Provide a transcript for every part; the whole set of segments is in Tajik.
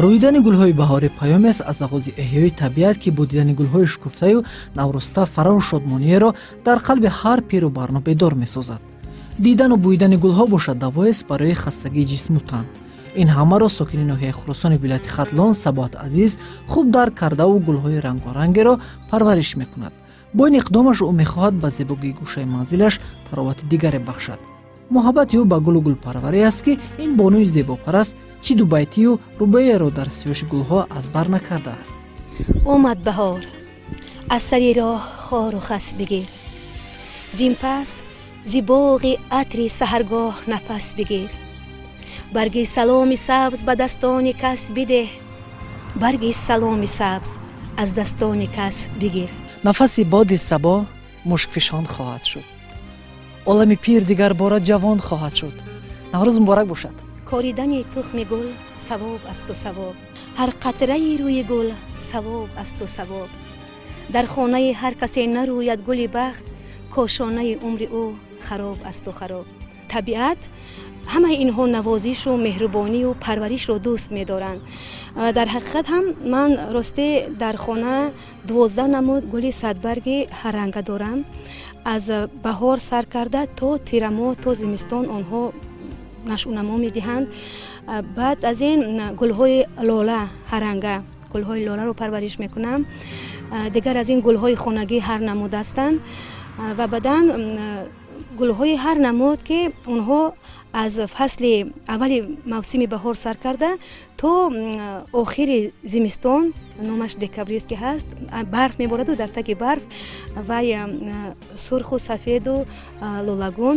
Рӯидани гулҳои баҳорӣ паёмест аз оғози эҳёи табиат, ки бо дидани гулҳои шукуфтаю наврӯста фараҳу шодмониеро дар қалби ҳар пиру барно бедор месозад. Дидану бӯидани гулҳо бошад давоест барои хастагии ҷисму тан. Ин ҳамаро сокини ноҳияи Хуросони вилояти Хатлон Сабоҳат Азиз хуб дарк кардаву гулҳои рангорангеро парвариш мекунад. Бо ин иқдомаш ӯ мехоҳад ба зебогии гӯшаи манзилаш таровати дигаре бахшад. Муҳаббати ӯ ба гулу гулпарварӣ аст, ки ин бонуи зебопараст чӣ дубайтию рубоеро дар сиёши гулҳо аз бар накардааст. Омад баҳор, аз сари роҳ хору хас бигир, зин пас зи боғи атри саҳаргоҳ нафас бигир, барги саломи сабз ба дастони кас бидеҳ, барги саломи сабз аз дастони кас бигир. Нафаси боди сабо мушкфишон хоҳад шуд, олами пир дигарбора ҷавон хоҳад шуд. Наврӯз муборак бошад. Коридани тухми гул савоб асту савоб, ҳар қатраи рӯи гул савоб асту савоб. Дар хонаи ҳар касе нарӯяд гули бахт, кошонаи умри ӯ хароб асту хароб. Табиат ҳамаи инҳо навозишу меҳрубонию парваришро дӯст медоранд. Дар ҳақиқат ҳам ман росте дар хона 12 намуд гули садбарги ҳарранга дорам. Аз баҳор сар карда то тирамоҳ, то зимистон онҳо нашъунамо медиҳанд. Баъд аз ин гулҳои лола ҳарранга, гулҳои лоларо парвариш мекунам. Дигар аз ин гулҳои хонагӣ ҳар намуд ҳастанд ва баъдан гулҳои ҳар намуд, ки онҳо аз фасли аввали мавсими баҳор сар карда то охири зимистон, номаш декабрист ки ҳаст, барф мебораду дар таги барф вай сурху сафеду лолагун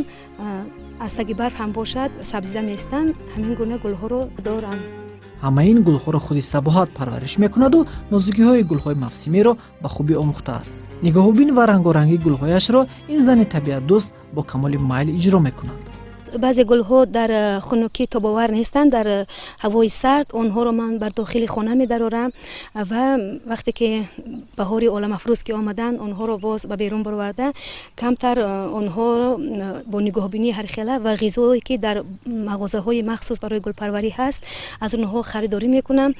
аз таги барф ҳам бошад сабзида меистанд. Ҳамин гуна гулҳоро дорам. Ҳамаи ин гулҳоро худи Сабоҳат парвариш мекунаду нозукиҳои гулҳои мавсимиро ба хубӣ омӯхтааст. Нигоҳубин ва рангорангии гулҳояшро ин зани табиатдӯст бо камоли майл иҷро мекунад. Баъзе гулҳо дар хунукӣ тобовар нестанд, дар ҳавои сард онҳоро ман бар дохили хона медарорам ва вақте ки баҳори оламафрӯз ки омаданд, онҳоро боз ба берун бароварда, камтар онҳоро бо нигоҳбинии ҳархела ва ғизое ки дар мағозаҳои махсус барои гулпарварӣ ҳаст, аз онҳо харидорӣ мекунам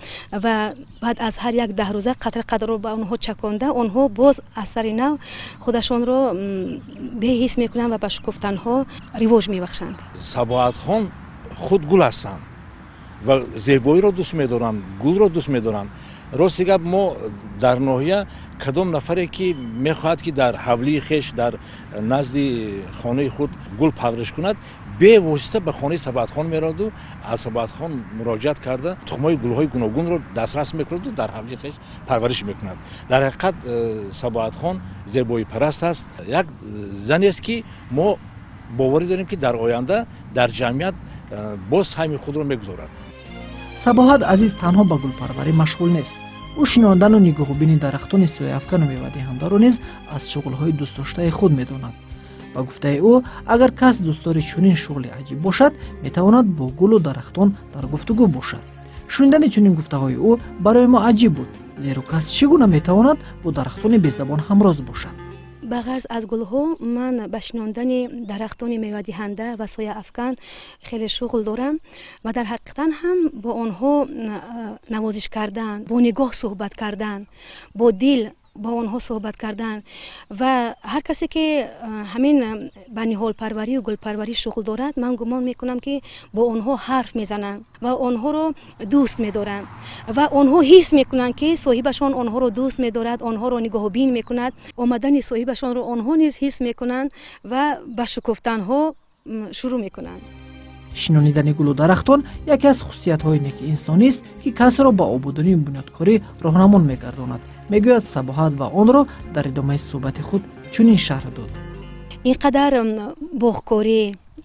ва баъд аз ҳар як 10 рӯза қатра қатраро ба онҳо чаконда, онҳо боз аз сари нав худашонро беҳис мекунанд ва ба шукуфтанҳо ривоҷ мебахшанд. Сабоҳатхон худ гул ҳастанд ва зебоиро дӯст медоранд, гулро дӯст медоранд. Рости гап, мо дар ноҳия кадом нафаре ки мехоҳад, ки дар ҳавлии хеш, дар назди хонаи худ гул парвариш кунад, бевосита ба хонаи Сабоҳатхон мераваду аз Сабоҳатхон муроҷиат карда, тухмҳои гулҳои гуногунро дастрас мекунаду дар ҳавлии хеш парвариш мекунад. Дар ҳақиқат Сабоҳатхон зебоипараст аст, як занест, ки мо боварӣ дорем, ки дар оянда дар ҷамъият боз саҳми худро мегузорад. Сабоҳат Азиз танҳо ба гулпарварӣ машғул нест. Ӯ шинондану нигоҳубини дарахтони сояафкану мевадиҳандаро низ аз шуғлҳои дӯстдоштаи худ медонад. Ба гуфтаи ӯ, агар кас дӯстдори чунин шуғли аҷиб бошад, метавонад бо гулу дарахтон дар гуфтугӯ бошад. Шунидани чунин гуфтаҳои ӯ барои мо аҷиб буд, зеро кас чӣ гуна метавонад бо дарахтони безабон ҳамроз бошад? Ба ғарз аз гулҳо ман ба шинондани дарахтони мевадиҳанда ва сояафкан хеле шуғл дорам ва дар ҳақиқатан ҳам бо онҳо навозиш кардан, бо нигоҳ суҳбат кардан, бо дил бо онҳо суҳбат кардан ва ҳар касе ки ҳамин ба ниҳолпарварию гулпарварӣ шуғл дорад, ман гумон мекунам, ки бо онҳо ҳарф мезананд ва онҳоро дӯст медоранд ва онҳо ҳис мекунанд, ки соҳибашон онҳоро дӯст медорад, онҳоро нигоҳубин мекунад. Омадани соҳибашонро онҳо низ ҳис мекунанд ва ба шукуфтанҳо шурӯъ мекунанд. Шинонидани гулу дарахтон яке аз хусусиятҳои неки инсонист, ки касро ба ободонию бунёдкорӣ роҳнамон мегардонад, мегӯяд Сабоҳат ва онро дар идомаи суҳбати худ чунин шарҳ дод. Ин қадар боғкорӣ,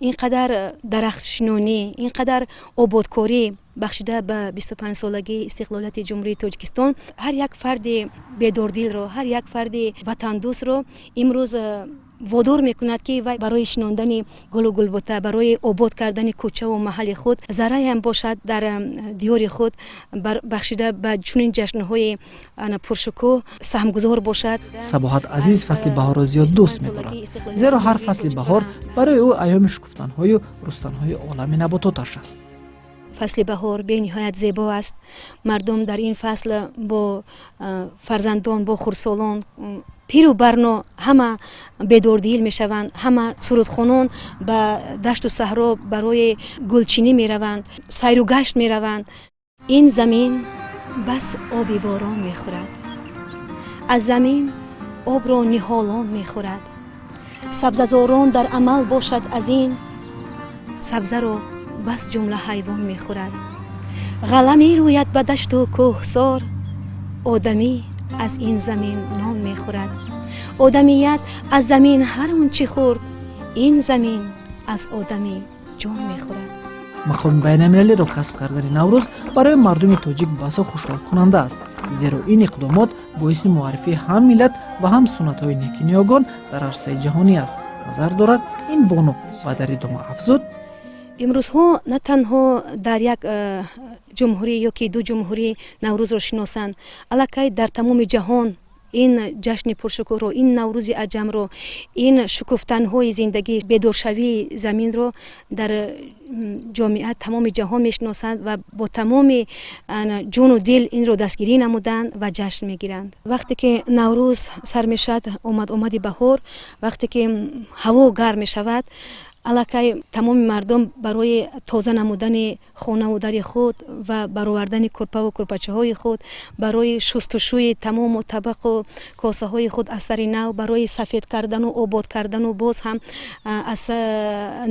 ин қадар дарахтшинонӣ, ин қадар ободкорӣ бахшида ба 25-солагии истиқлолияти Ҷумҳурии Тоҷикистон ҳар як фарди бедордилро, ҳар як фарди ватандӯстро имрӯз водор мекунад, ки вай барои шинондани гулу гулбута, барои обод кардани кӯчаву маҳалли худ зарраям бошад дар диёри худ бахшида ба чунин ҷашнҳои пуршукӯҳ саҳмгузор бошад. Сабоҳат Азиз фасли баҳорро зиёд дӯст медорад, зеро ҳар фасли баҳор барои ӯ айёми шукуфтанҳою рустанҳои олами набототаш аст. Фасли баҳор бениҳоят зебо аст. Мардум дар ин фасл бо фарзандон, бо хурдсолон, пиру барно ҳама бедордил мешаванд. Ҳама сурудхонон ба дашту саҳро барои гулчинӣ мераванд, сайру гашт мераванд. Ин замин бас оби борон мехӯрад, аз замин обро ниҳолон мехӯрад. Сабзазорон дар амал бошад, аз ин сабзаро бас ҷумла ҳайвон мехӯрад. Ғалла мерӯяд ба дашту кӯҳсор, одамӣ аз ин замин нон мехӯрад. Одамият аз замин ҳар он чӣ хӯрд, ин замин аз одамӣ ҷон мехӯрад. Мақоми байналмилалиро касб кардани Наврӯз барои мардуми тоҷик басо хушҳолкунанда аст, зеро ин иқдомот боиси муаррифии ҳам миллат ва ҳам суннатҳои неки ниёгон дар арсаи ҷаҳонӣ аст, назар дорад ин бону ва дар идома афзуд: Имрӯзҳо на танҳо дар як ҷумҳурӣ ё ки ду ҷумҳурӣ Наврӯзро шиносанд, аллакай дар тамоми ҷаҳон ин ҷашни пуршукӯҳро, ин Наврӯзи аҷамро, ин шукуфтанҳои зиндагӣ, бедоршавии заминро дар ҷомеа тамоми ҷаҳон мешиносанд ва бо тамоми ҷону дил инро дастгирӣ намуданд ва ҷашн мегиранд. Вақте ки Наврӯз сар мешавад, омад омади баҳор, вақте ки ҳаво гарм мешавад, аллакай тамоми мардум барои тоза намудани хонаву дари худ ва баровардани курпаву курпачаҳои худ, барои шустушӯи тамому табақу косаҳои худ аз сари нав, барои сафед кардану обод кардану боз ҳам аз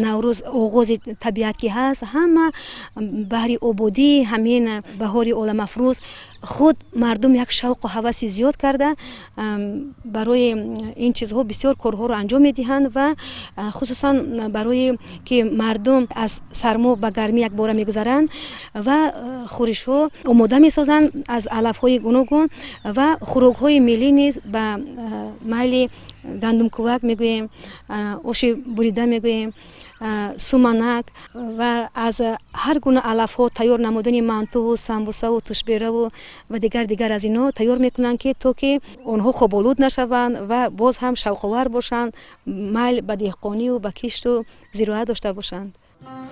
Наврӯз оғози табиат ки ҳаст, ҳама баҳри ободии ҳамин баҳори оламафрӯз худ мардум як шавқу ҳаваси зиёд карда барои ин чизҳо бисёр корҳоро анҷом медиҳанд ва хусусан барои ки мардум аз сармо ба гармӣ якбора мегузаранд ва хӯришҳо омода месозанд аз алафҳои гуногун ва хӯрокҳои миллӣ низ ба майли гандумкувак мегӯем, оши бурида мегӯем, суманак ва аз ҳар гуна алафҳо тайёр намудани мантуву самбусаву тушбераву ва дигар дигар аз инҳо тайёр мекунанд, ки то ки онҳо хоболуд нашаванд ва боз ҳам шавқовар бошанд, майл ба деҳқонию ба кишту зироат дошта бошанд.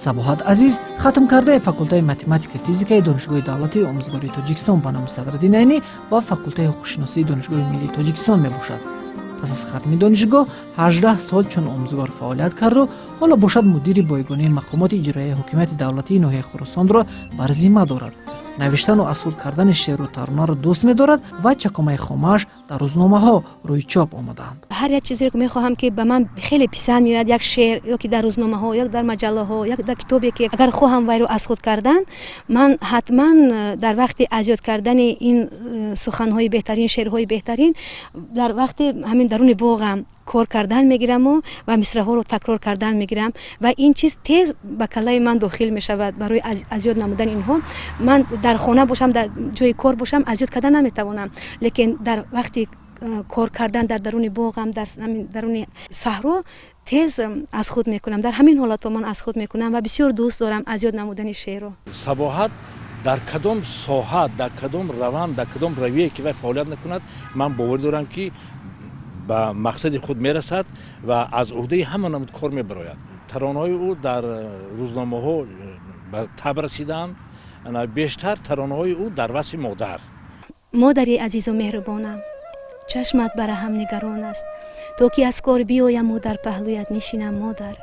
Сабоҳат Азиз хатмкардаи факултаи математика физикаи Донишгоҳи давлатии омӯзгории Тоҷикистон ба номи Садраддин Айнӣ ва факултаи ҳуқуқшиносии Донишгоҳи миллии Тоҷикистон мебошад. Пас аз хатми донишгоҳ 18 сол чун омӯзгор фаъолият карду ҳоло бошад мудири бойгонии мақомоти иҷроияи ҳокимияти давлатии ноҳияи Хуросонро бар зимма дорад. Навиштану аз худ кардани шеъру таронаро дӯст медорад ва чакомаи хомааш дар рӯзномаҳо рӯи чоп омадаанд. Ҳар як чизеро ки мехоҳам, ки ба ман хеле писанд меояд, як шеър ё ки дар рӯзномаҳо, ё дар маҷаллаҳо, ё дар китобе ки агар хоҳам вайро аз худ кардан, ман ҳатман дар вақти аз ёд кардани ин суханҳои беҳтарин, шеърҳои беҳтарин, дар вақти ҳамин даруни боғам кор кардан мегираму ва мисраҳоро такрор кардан мегирам ва ин чиз тез ба каллаи ман дохил мешавад. Барои аз ёд намудани инҳо ман дар хона бошам, дар ҷои кор бошам, аз ёд кардан наметавонам, лекин дар вақти кор кардан дар даруни боғам, дар даруни саҳро тез аз худ мекунам. Дар ҳамин ҳолатҳо ман аз худ мекунам ва бисёр дӯст дорам аз ёд намудани шеърро. Сабоҳат дар кадом соҳа, дар кадом раванд, дар кадом равие ки вай фаъолият накунад, ман боварӣ дорам, ки ба мақсади худ мерасад ва аз уҳдаи ҳама намуд кор мебарояд. Таронаҳои ӯ дар рӯзномаҳо ба таб расидаанд, бештар таронаҳои ӯ дар васфи модар. Модари азизу меҳрубонам, чашмат бараҳам нигарон аст, то ки аз кор биёяму дар паҳлӯят нишинам. Модар,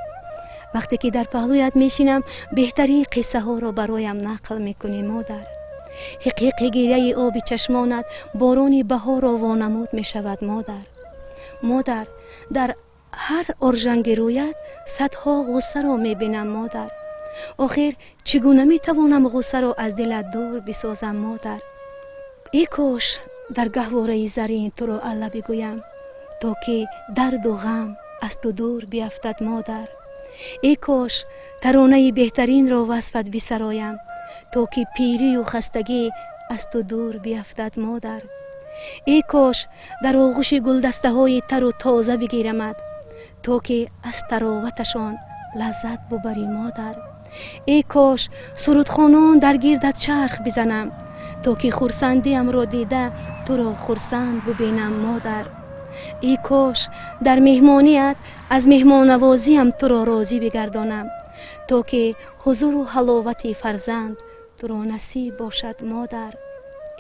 вақте ки дар паҳлӯят мешинам, беҳтарин қиссаҳоро бароям нақл мекунӣ. Модар, ҳиқиқи гиряи оби чашмонат борони баҳорро вонамуд мешавад. Модар, модар, дар ҳар оржанги рӯят садҳо ғуссаро мебинам. Модар, охир чӣ гуна метавонам ғуссаро аз дилат дур бисозам? Модар, эй кош дар гаҳвораи зарин туро алла бигӯям, то ки дарду ғам аз ту дур биафтад. Модар, эй кош таронаи беҳтаринро васфат бисароям, то ки пирию хастагӣ аз ту дур биафтад. Модар, эй кош дар оғӯши гулдастаҳои тару тоза бигирамад, то ки аз тароваташон лаззат бубарӣ. Модар, эй кош сурудхонон дар гирдат чарх бизанам, то ки хурсандиамро дида туро хурсанд бубинам. Модар, эй кош дар меҳмоният аз меҳмоннавозиам туро розӣ бигардонам, То ки ҳузуру ҳаловати фарзанд туро насиб бошад, модар.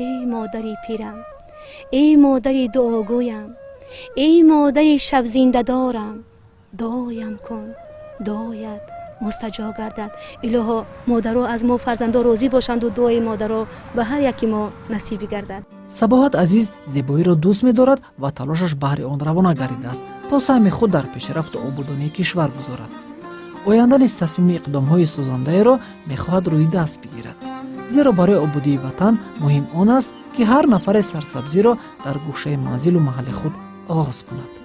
Эй модари пирам, эй модари дуогӯям, эй модари шабзиндадорам, дуоям кун, дуоят мустаҷо гардад. Илоҳо, модаро аз мо фарзандо розӣ бошанду дуои модаро ба ҳар яки мо насиб бигардад. Сабоҳат Азиз зебоиро дӯст медорад ва талошаш баҳри он равона гардидааст, то саҳми худ дар пешрафту ободонии кишвар гузорад. Оянда низ тасмими иқдомҳои созандаеро мехоҳад рӯи даст бигирад, зеро барои ободии ватан муҳим он аст, ки ҳар нафаре сарсабзиро дар гӯшаи манзилу маҳалли худ оғоз кунад.